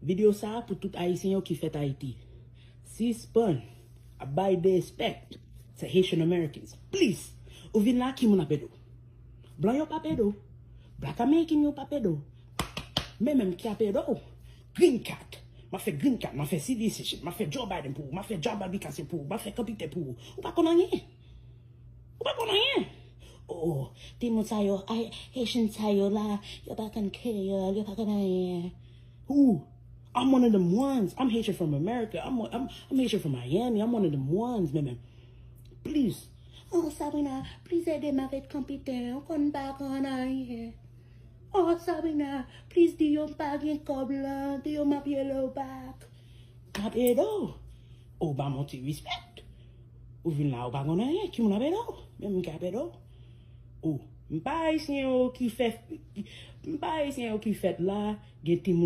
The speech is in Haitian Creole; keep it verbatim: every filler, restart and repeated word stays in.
Videyo sa a pou tout Ayisyen yo ki fèt Ayiti. Sispann ap bay disrespect to Haitian Americans. Please! Ou vin la, ki moun ap ede w? Blan yo p ap ede w. Black American yo p ap ede w. Men menm ki ap ede w? Green card. M ap fè green card, m ap fè citizenship, m ap fè Joe Biden pou ou, m ap fè John Barbecue pou ou, m ap fè kanpitè pou ou. Ou pa konn anyen. Ou pa konn anyen. Oh, timoun sa yo, Haitian sa yo la, yo pa konn kreyòl, yo pa konn anyen. Who? I'm one of them ones. I'm Haitian from America. I'm, I'm, I'm Haitian from Miami. I'm one of them ones, men men. Please. Oh, Sabrina, please ede m avèk kanpitè. Ou konn pa konn anyen. Oh, Sabrina, please di yo m pa gen kòb la. Di yo m ap rele w back. M ap ede w. Ou ba m yon ti respect. Ou vin la, ou pa konn anyen. Ki moun ap ede w? Men m ki ap ede w. Ou, m pa Ayisyen yo ki fè, m pa Ayisyen yo ki fèt la, gen timoun